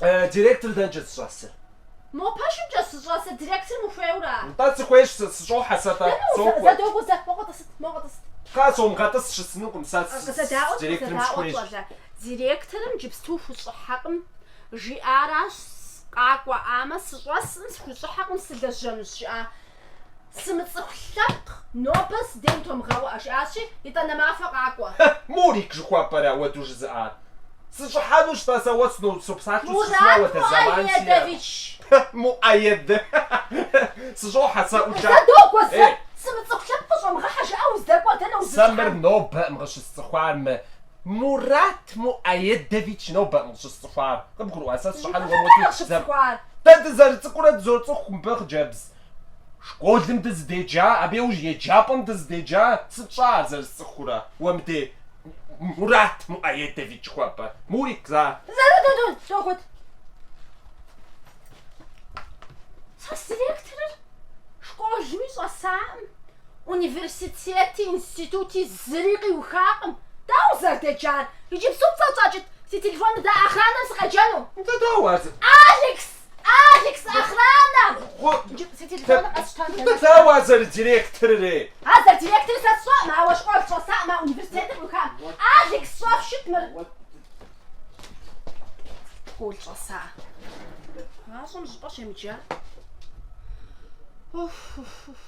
Директорыр дэнкӏэ зыщӏэсыр? Мо пэшымкӏэ зыщӏэсыр, директорым ухуейуэра? Нтӏэ, сыхуейщ, сыщӏохьэ сэ, тӏэ, Дэнэ сокӏуэ. Зэ догуэ, зэ, мо къэтӏысыт, мо къэтӏысыт. Кхъа, сомыгъэтӏыс, сыщысынукъым, сэ Къызэдаӏуэт, директорым къызэдаӏуэт, сыхуейщ. щӏалэ. Директорым иджыпсту хущӏыхьэкъым, жиӏаращ, къакӏуэӏамэ, сыщӏэсӏым, схущӏыхьэкъым, сылэжьэнущ, жиӏа. Сымыцӏыху лъэпкъ нобэ си дей утомыгъэуӏэ, жиӏащи, итӏанэ махуэ къакӏуэ. Мурик жыхуэпӏэр ауэду жызыӏар. Сыщӏыхьэнущ-тӏэ, сэ уэ сопсалъэу сыщысыну Мурат ауэдэ зэман сиӏэкъым. Муаедович! Муаед. Сыщӏохьэ сэ ӏукӏа. Зэ догуэ, зэ! Эй! Сымыцӏыху лъэпкъ къыщӏомыгъэхьэ, жыӏэ уздэкӏуэр, дэнэ Сэ мыр узыщӏыхьэр? нобэкъым къыщысцӏыхуар мы Мурат Муаедович нобэкъым къыщысцӏыхуар. Къыбгурыӏуа, сэ сыщӏыхьэну уэ Дэнэ муэду зэ. къыщыпцӏыхуар? Дэ дызэрыцӏыкӏурэ дызоцӏыху мыбы хъыджэбз. Школым дызыдеджа, абы иужь еджапӏэм дызыдеджа, сыт щӏа ар зэрысцӏыхурэ? Уэ мыдей Мурат Муаедович жыхуэпӏэр. Мурик за. Зэ, догуэт. Сэ си директорыр школми щӏэсакъым, университети, институти зыри къиухакъым. Дауэ узэрыдеджар? Иджыпсту пцӏэ щӏэкӏыт, си телефоным дэ охранэм сыкъеджэну. Нтӏэ, дауэ ар зы. Алекс! Алекс, охрана! Иджы си телефоныр къэсщтэн Нтӏэ, дауэ ар зэрыдиректорыр? Ар зэрыдиректорыр сэ сщӏэкъым, ауэ школ щӏэсакъым, а университетыр къиухакъым. Алекс, щӏэфшыт мыр. Школ щӏэса. Гъащӏэм щӏыпӏэ щемыджа. Уф, уф, уф.